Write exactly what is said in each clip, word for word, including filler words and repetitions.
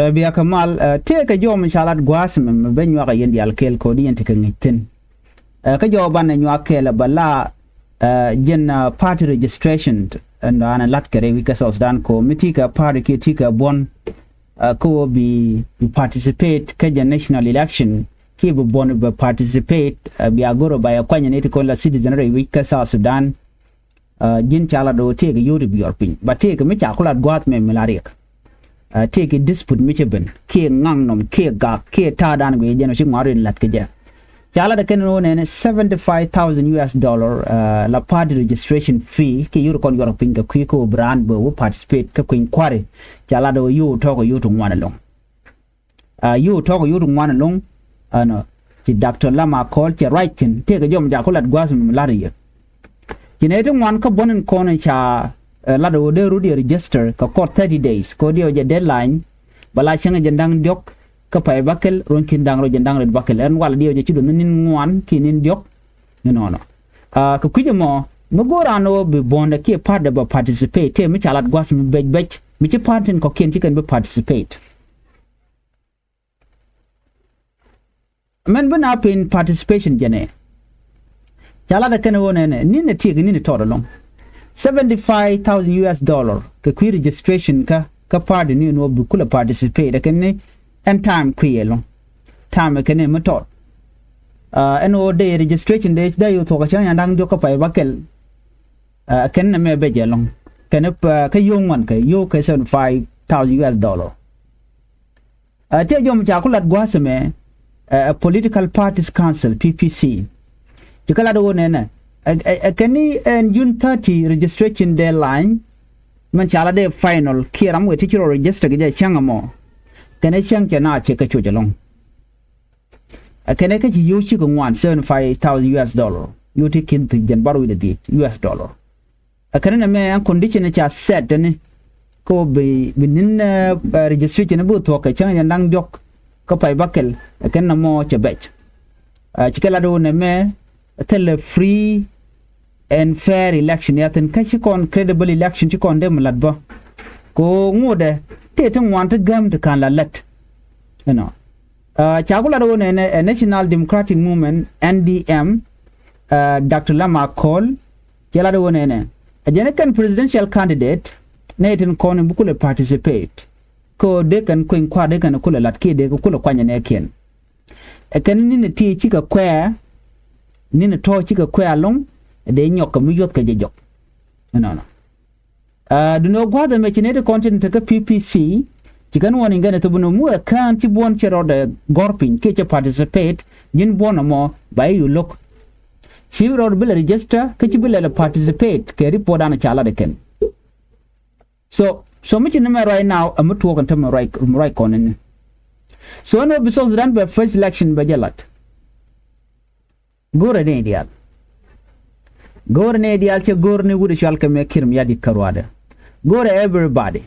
Ɛ, bia kɛ mal, ɛ, tëëkɛ jɔw mi ca lat gua̱a̱th mɛ, mɛ ben nyuak ɛ yɛn diaal kɛɛl kɛ ɣöö di yɛn tekɛ ŋi̱c thi̱n. Ɛ, kä jɔw banɛ nyuak kɛɛl ɛ bɛ la, ɛ, jɛn, ɛ, party registration ɛn daanɛ lat kɛ rɛy wi̱c kä South Sudan kɛ ɣöö mi ti kɛ party kiɛ ti kɛ buɔ̱n, ɛ, kä ɣöö bi, bi participate kä jɛ national election kiɛ bi buɔ̱n bɛ participate, ɛ, bia go̱r ɛ ba yɛ kuany ni ti kɔn la citizen rɛy wi̱c kä South Sudan. Ɛ, ji̱n ca lat ɣöö tëëkɛ yio̱w ti bi yɔr piny. Ba tëëkɛ mi ca ku lat gua̱a̱th mɛ mi la riɛk. Ɛ, tëëkɛ dispute mi cɛ ben kiɛ ŋaŋ nɔm kiɛ gak kiɛ ta̱a̱dan guic jɛn ɔ ci ŋuan rin lat kɛ jɛ. Ca lat ɛ kɛn ɣöö nɛnɛ seventy five thousand U S dollar, ɛ, la party registration fee kiɛ yio̱w ti kɔn yɔr piny kɛ kui̱ kä ɣöö bi raan bɛ wä participate kä kui̱ny kua̱ri. Ca lat ɣöö yio̱w tɔ̱ɔ̱k ɛ yio̱w ti ŋuan ɛlɔ̱ŋ. A yio̱w tɔ̱ɔ̱k yio̱w ti ŋuan ɛlɔ̱ŋ. Ɛnɔ ci Doctor Lam Akol cɛ ruac thi̱n tëëkɛ jɔw mi ca ku lat gua̱a̱th mi lat yɛ. Ci nɛy ti ŋuan kä buɔ̱n in kɔn in ca, ɛ, lat ɣöö dee rut yɛ register kɛ kɔr thirty days kɛ ɣöö diɛw jɛ deadline. Bɛ la cäŋ jɛ da̱ŋ diɔ̱k kä pay bäkɛl ruɔ̱n ki̱n da̱ŋ rɛw jɛ da̱ŋ rɛw bäkɛl ɛn wal diɛw jɛ ci duɔth ni ni̱n ŋuan kiɛ ni̱n diɔ̱k. Inɔnɔ. Ɛ, kɛ kui̱c ɛmɔ mi go̱o̱r an ɣöö bi buɔ̱n dɛ kiɛ part dɛ bɛ participate tëë mi ca lat gua̱a̱th mi bɛc bɛc mi ci party tin kɔ̱kiɛn ci kɛn bi participate. Mɛn bi na pen participation jɛnɛ. Ca lat ɛ kɛn ɣöö nɛnɛ ni̱n ɛ tiɛk ni̱n ɛ tɔt ɛlɔ̱ŋ. Seventy five thousand U S dollar kɛ kui̱ registration kä, kä party ni ɛn ɣöö bi kulɛ participate ɛ kɛn ni ɛn time kui̱ ɛlɔ̱ŋ. Time ɛ kɛn ni mi tɔt. Ɛ, ɛn ɣöö dee registration dee, dee yio̱w thuɔ̱k ɛ cäŋ nyan da̱ŋ diɔ̱k kä pay bäkɛl. Ɛ, kɛn ni mɛ bɛ jɛ ɛlɔ̱ŋ. Kɛn ni, ɛ, kä yio̱w ŋuan kɛ, yio̱w kɛ seventy five thousand U S dollar. Ɛ, tëë jɔw mi ca ku lat gua̱a̱th ɛmɛ, ɛ, ɛ, Political Parties Council, P P C. Ci kɛ lat ɣöö nɛnɛ. Ɛ, ɛ, ɛ, kɛn ni ɛn June thirty registration deadline. Mɛn ca lat dee final kiɛ ram wëë ti ci rɔ register kɛ jɛ cäŋ ɛmɔ. Kɛn ɛ cäŋ cɛ na cɛ kɛ cuɔc ɛlɔ̱ŋ. Ɛ, kɛn ɛ kä ci yio̱w cikɛ ŋuan seventy five thousand U S dollar. Yio̱w ti ki̱n thi̱n jɛn bar wi̱cdɛ dhiec U S dollar. Ɛ kɛn nɛmɛ ɛn condition ca set ni. Kä bi, bi ni̱n, ɛ, ɛ, registration bi thuɔ̱k kɛ cäŋ jɛn da̱ŋ diɔ̱k kä pay bäkɛl, ɛ kɛn nɛmɔ cɛ bɛc. Ɛ, ci kɛ lat ɣöö nɛmɛ thilɛ free and fair election ya thi̱n kä ci kɔn credible election ci kɔn dee mi lat bä. Kɛ ɣöö ŋotdɛ tëë ti ŋuan ti gäm ti ka̱n la lät. Inɔ. Ɛ, ca ku lat ɣöö nɛnɛ ɛ National Democratic Movement, N D M, ɛ, Doctor Lam Akol, cɛ lat ɣöö nɛnɛ. Ɛ jɛn ɛ kɛn presidential candidate, nɛy tin kɔn in bi kulɛ participate. Kä dee kɛn kueny kua̱r dee kɛn kulɛ lat kiɛ dee kɛ kulɛ kuany ɛ nɛɛkiɛn. Ɛ kɛn ni̱n ɛ ti cikɛ kuɛ̈ɛ̈, ni̱n ɛ tɔ̱ cikɛ kuɛ̈ɛ̈ ɛlɔ̱ŋ, ɛ dee nyɔk kɛ mi yuɔth kɛ jɛ jɔk. Inɔnɔ. Ɛ, duundɛ ɣöö gua̱a̱th ɛmɛ ci nɛy ti kɔn tin tekä P P C, ci kɛn warning kɛn ɛ thop ni ɣöö mi wëë kään ci buɔ̱n cɛ rɔɔdɛ gɔ̱r piny kiɛ cɛ participate, ji̱n buɔ̱n ɛmɔ ba i̱ yio̱w lo̱k. Ci rɔɔd bi lɛ register kä ci bi lɛ lɛ participate kɛ report dan ca lat ɛ kɛn. So, so mi ci ni mɛ right now, ɛ mi tuɔɔk ɛn tämɛ right, right kɔn ni. So ɛn ɣöö bi South Sudan bɛ first election bɛ jɛ lat. Go̱o̱rɛ nɛy diaal. Go̱o̱rɛ nɛy diaal, cɛ go̱o̱r ni wut ɛ cɔal kɛ mɛ Kiir Mayardit kärɔadɛ. Go̱o̱rɛ everybody.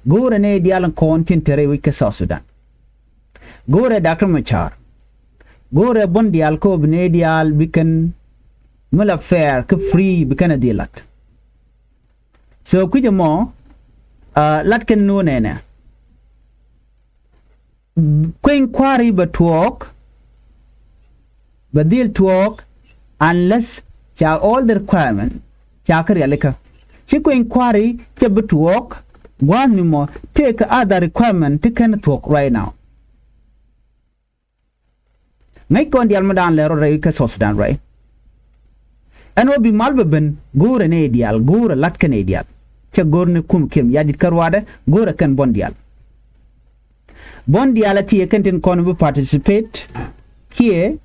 Go̱o̱rɛ nɛy diaal kɔn tin te rɛy wec kä South Sudan. Go̱o̱rɛ Doctor Machar. Go̱o̱rɛ buɔ̱n diaal kɛ ɣöö bi nɛy diaal bi kɛn mi la fair kä free bi kɛn ɛ dhil lat. So kui̱c ɛmɔ, ɛ, lat kɛn ni ɣöö nɛnɛ. Kueny kua̱ri bɛ tuɔɔk, bɛ dhil tuɔɔk, unless ca all the requirement ca kä rialikä. Ci kueny kua̱ri cɛ bi tuɔɔk, gua̱a̱th ni mɔ tëëkɛ other requirement ti kɛn thuɔ̱k right now. Ŋäc kɔn diaal mi daan lɛ rɔ rɛy kä South Sudan, right? Ɛn ɣöö bi mal bɛ ben, go̱o̱rɛ nɛy diaal, go̱o̱rɛ lat kɛ nɛy diaal. Cɛ go̱o̱r ni kum Kiir Mayardit kärɔadɛ, go̱o̱rɛ kɛn buɔ̱n diaal. Buɔ̱n diaal a ti ɛ kɛn tin kɔn bi participate kiɛ,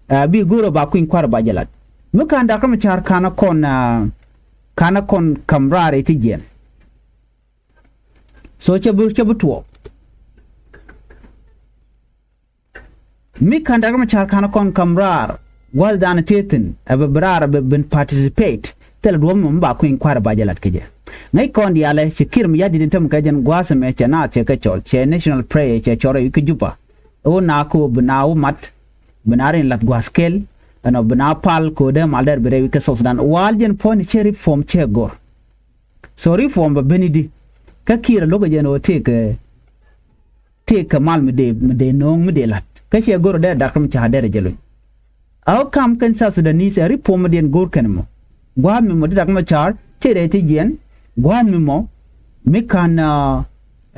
ɛ, bi go̱o̱rɛ ba kueny kua̱r ba jɛ lat. Mi ka̱n Doctor Machar ka̱n a kɔn, ɛ, ka̱n a kɔn ka̱m raar ɛ ti jiɛn. So cɛ bi, cɛ bi tuɔɔk. Mi ka̱n Doctor Machar ka̱n kɔn ka̱m raar, gua̱thdan tëë thi̱n, ɛ bɛ bi raar ɛ bɛ ben participate, thilɛ duɔ̱ɔ̱p mɔ mi ba kueny kua̱r ba jɛ lat kɛ jɛ. Ŋäc kɔn diaalɛ, ci Kiir Mayardit in tämɛ kɛ jɛn gua̱a̱th ɛmɛ cɛ naath cɛ kɛ cɔl, cɛ national prayer cɛ cɔl rɛy wi̱c kä Juba. Ɛ ɣöö naak kä ɣöö bi naath wä mat, bi naath rin la̱th gua̱a̱th kɛl, ɛnɔ bi naath pal kɛ ɣöö dee mal dɛr bi rɛy wi̱c kä South Sudan. Wal jɛn puɔ̱ny cɛ reform cɛ go̱r. So reform bɛ ben i̱di. Kä Kiir ɛ lo̱k ɛ jɛn ɣöö tëëkɛ, tëëkɛ mal mi dee, mi dee nööŋ mi dee la̱t. Kä ciɛ go̱r dee Doctor Machar derɛ jɛ lo̱ny. Ɛ ɣöö kam kɛn South Sudanese ɛ reform mi diɛn go̱r kɛn mɔ. Gua̱a̱th mi mɔ di Doctor Machar tëë rɛy ti jiɛn. Gua̱a̱th mi mɔ mi ka̱n, uh,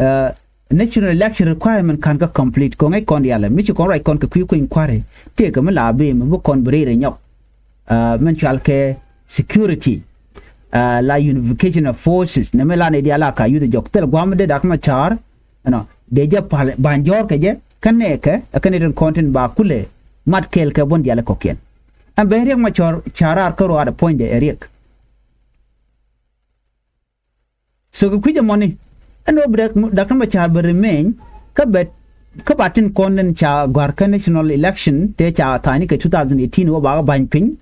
uh, national election requirement ka̱n kä complete kɔŋ ɛ kɔn dialɛ mi ci kɔn ruac kɔn kɛ kui̱ kui̱ny kua̱ri. Tëëkɛ mi la bi mi bi kɔn bi rɛy rɛ nyɔk. Uh, mɛn cual kɛ security, uh, la unification of forces. Nɛ mɛ la nɛ dial a ka yuth jɔk thil guam dee Doctor Machar. Ɛnɔ dee jɛ pal ba̱ny jɔɔr kɛ jɛ kä nɛɛkɛ ɛ kɛn itin kɔn tin ba kulɛ mat kɛɛl kɛ buɔ̱n dial kɔkiɛn. Ɛn ben Riek Machar ca̱r raar kä ruaadɛ puɔ̱nydɛ ɛ Riek. So kɛ kui̱c ɛmɔni ɛn ɣöö bi Doctor Machar bɛ remain kä bɛ kä ba tin kɔn den ca gɔ̱a̱r kä national election tëë ca tha̱a̱ny kɛ two thousand eighteen wä ba kɛ ba̱ny piny.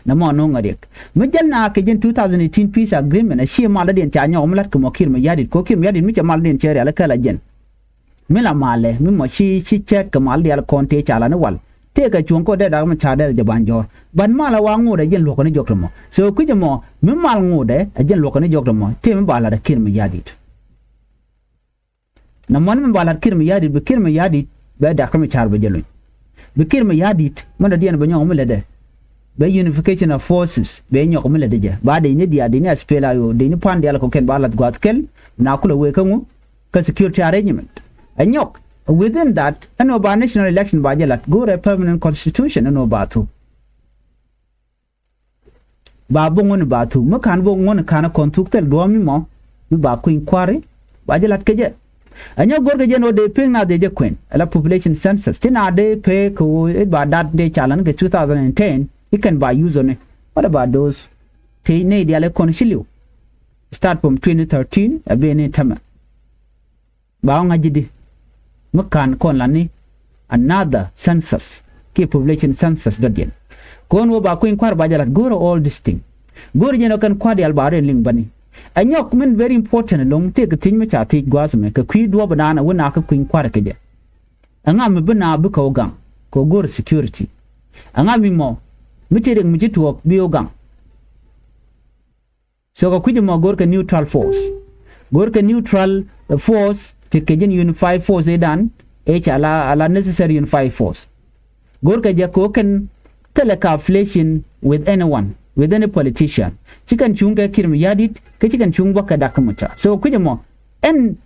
Nɛ mɔ no̱o̱ŋ ɛ Riek mi jäl na kɛ jɛn two thousand eighteen peace agreement a ciɛ mal dɔ̱diɛn ca nyɔk mi la̱t kɛ mɔ Kiir Mayardit kɛ ɣöö Kiir Mayardit mi cɛ mal dɔ̱diɛn cɛ rial kä la jɛn. Mi la malɛ mi mɔ ci ci cɛɛt kɛ mal diaal kɔn tëë ca la ni wal. Tëëkɛ cuɔ̱ŋ kɛ ɣöö dee Doctor Machar dee jɛ ba̱ny jɔ̱ɔ̱r. But mal a wa ŋot ɛ jɛn luɔ̱kɛ ni jɔk ti mɔ. So kui̱c ɛmɔ mi mal ŋot ɛ ɛ jɛn luɔ̱kɛ ni jɔk ti mɔ tëë mi ba la̱t ɛ Kiir Mayardit. Nɛ mɔni mi ba la̱t Kiir Mayardit bi Kiir Mayardit bɛ Doctor Machar bɛ jɛ luny. Bi Kiir Mayardit mɛn dɔ̱diɛn bɛ nyɔk mi lätdɛ. Bɛ unification of forces bɛ nyɔk mi lätdɛ jɛ ba dee ni diaal dee ni SPLA-IO dee ni pa̱n diaal kɔ̱kiɛn ba la̱th gua̱a̱th kɛl. Na kulɛ wee kä ŋu kä security arrangement. Ɛ nyɔk within that ɛn ɣöö ba national election ba jɛ la̱t go̱o̱rɛ permanent constitution ɛn ɣöö ba thuk. Ba bok ŋuɔ̱n ba thuk mi ka̱n bok ŋuɔ̱n ka̱n kɔn thuk thil duɔ̱ɔ̱m mi mɔ mi ba kui̱ny kua̱ri ba jɛ la̱t kɛ jɛ. Ɛ nyɔk go̱rkɛ jɛ ni ɣöö dee pek na dhie jɛ kuën ala population census ti na dee pek kɛ ɣöö it ba dat dee ca lan kɛ two thousand and ten. It kɛn ba use ɔni. What about those? Tëë nɛy diaal ɛ kɔn ci li̱w start from twenty thirteen a ben ni tämɛ. Ba ɣä ŋa̱c ji̱ di mi ka̱n kɔn lani another census kiɛ population census dɔ̱diɛn. Kɔn wä ba kui̱ny kua̱r ba jɛ la̱t go̱o̱rä all this thing. Go̱o̱rä jɛn ɔ kɛn kua̱r diaal ba rɛn liŋ bäni. Ɛ nyɔk min very important ɛlɔ̱ŋ tëëkɛ thiec mi ca thiec gua̱a̱th ɛmɛ kɛ kui̱ duɔ̱ɔ̱p ɛnan ɛ wä na kä kui̱ny kua̱r kɛ jɛ. Ɛŋa mi bi na bikɛ wä gaŋ kɛ go̱o̱rä security? Ɛŋa mi mɔ mi tëë riɛk mi ci tuɔɔk bi wä gaŋ? So kɛ kui̱c ɛmɔ go̱rkɛ neutral force. Go̱rkɛ neutral force ti kɛ ji̱n unified force idan. Ɛ ca la ala necessary unified force. Go̱rkɛ jɛ kɛ ɣöö kɛn thilɛ ka affiliation with anyone, with any politician. Ci kɛn cuŋ kɛ Kiir Mayardit kä ci kɛn cuŋ bä kɛ Doctor Machar. So kɛ kui̱c ɛmɔ ɛn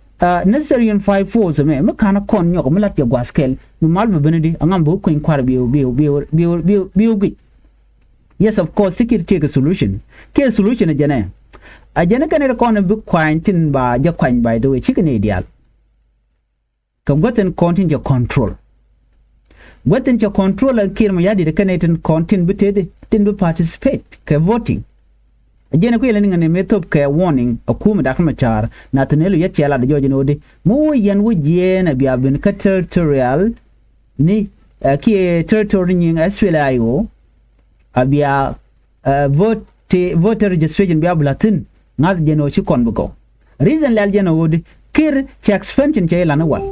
necessary unified force ɛmɛ mi ka̱n kɔn nyɔk mi lat jɛ gua̱a̱th kɛl mi mal bɛ ben di aŋa mi bi kui̱ny kua̱r bi bi bi bi bi bi guic. Yes, of course, ti Kiir tiek a solution. Kiɛ solution a jɛnɛ. A jɛnɛ kɛn ri kɔn bi kuany tin ba jɛ kuany, by the way, cikɛ ni diaal. Kɛ guäthin kɔn tin jɛ control. Guäthin cɛ control a Kiir Mayardit kɛn tin kɔn tin bi tëëdi tin bi participate kɛ voting. A jɛnɛ kuiɛ lɛ ni ŋäni mëë thop kɛ warning a kum dak mɛ ca̱r na thin ëlu yɛt cɛ lat jɔɔc ni wä di mi wä yɛn wä jiɛɛn a bia bin kä territorial ni kiɛ territory ni nyiŋ SPLA-IO. A bia vote voter registration bia bi la̱thi̱n ŋa̱th jɛn ɣöö ci kɔn bi gɔw. Reason lɛl jɛn ɣöö di Kiir cɛ expansion cɛ ilan iwal.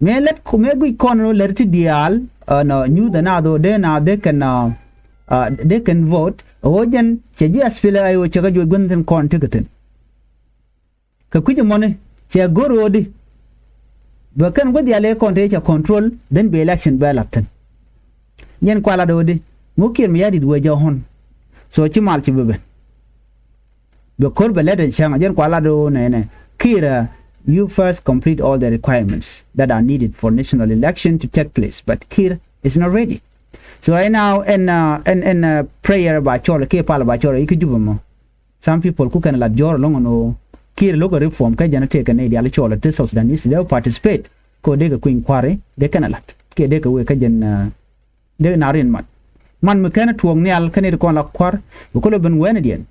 Mëë lät mëë guic kɔn ɣöö lät ti diaal nɔ nyuuth ɛ naath ɣöö dee naath dee kɛn dee kɛn vote ɣöö jɛn cɛ ji̱ SPLA-IO cɛ kɛ juɔc guänh thi̱n kɔn ti kɛ thi̱n. Kɛ kui̱c ɛmɔni cɛ go̱r ɣöödi bɛ kɛn guäth yalɛ kɔn tëë cɛ control then bi election bɛ la̱t thi̱n. Yɛn kua lat ɣöödi ŋuk Kiir mi ya̱di̱t wee jɛ ɣɔ̱n. So ci mal ci bɛ ben bɛ ko̱r bɛ lɛt ɛ cäŋ. Yɛn kua lat ɣöö nɛnɛ Kiir, you first complete all the requirements that are needed for national election to take place, but Kiir is not ready. So right now ɛn ɛn ɛn prayer ba cɔl kiɛ pal ba cɔl i̱ kä Juba mɔ. Some people ku kɛn lat jɔɔr ɛlɔ̱ŋ ɛn ɣöö Kiir lo̱k ɛ reform kä jɛn ɛ tëëkɛ nɛy diaal cɔɔl ɛ ti South Sudanese dee participate kɛ ɣöö dee kɛ kui̱ny kua̱ri dee kɛn ɛ lat kiɛ dee kɛ wëë kä jɛn. Dee na rin mat mat mi kɛn ɛ tuɔɔk nhial kä nɛy ti kɔn la kua̱r bi kulɛ ben wɛɛnidiɛn.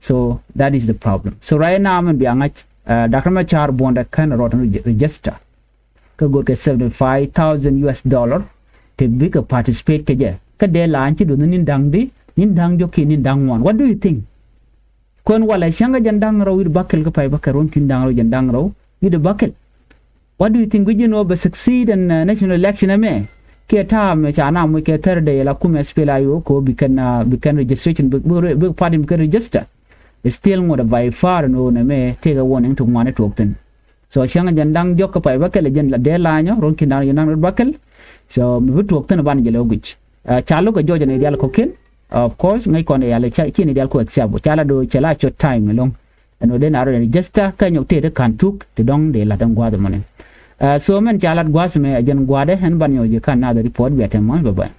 So that is the problem. So right now min bia ŋa̱c Doctor Machar buɔ̱ndɛ kɛn rɔɔt ɛn register. Kä go̱rkɛ seventy five thousand US dollar ti bikɛ participate kɛ jɛ. Kä dee la an ci duɔth ni ni̱n da̱ŋ di ni̱n da̱ŋ jɔk kiɛ ni̱n da̱ŋ ŋuan. What do you think? Kuɛn walɛ cäŋ kä jɛn da̱ŋ rɛw wi̱cdɛ bäkɛl kä pay bäkɛl ruɔ̱n ki̱n da̱ŋ rɛw jɛn da̱ŋ rɛw wi̱cdɛ bäkɛl. What do you think? Wi̱c ji̱n ɣöö bɛ succeed ɛn national election ɛmɛ kiɛ ta̱a̱ mɛ ca nam wi̱c kɛ third day la kum SPLA-IO kɛ ɣöö bi kɛn bi kɛn registration bi party bi kɛn register. Still ŋot ɛ by far ɛn ɣöö nɛmɛ tëëkɛ warning ti ŋuani tuɔɔk thi̱n. So cäŋ jɛn da̱ŋ diɔ̱k kä pay bäkɛl jɛn la dee lanyɔ ruɔ̱n ki̱n da̱ŋ jɛn da̱ŋ rɛl bäkɛl. So mi bi tuɔɔk thi̱n ban jɛ lɛ wä guic. Ca lo̱k kɛ jɔɔc ni dial kɔ̱kiɛn. Of course ŋäc kɔn dial ci ni dial ku accept ca la do cɛ la cot time ɛlɔ̱ŋ. Ɛn wä den a rɔ register kä nyɔk tëë ti ka̱n thuk ti dɔ̱ŋ dee la̱t ɛn gua̱a̱th ɛmɔni. So mɛn ca lat gua̱a̱th mɛ ɛ jɛn gua̱a̱dɛ ɛn ban nyɔk ji̱ ka̱n nath report bia tɛm mɔ̱n bye bye.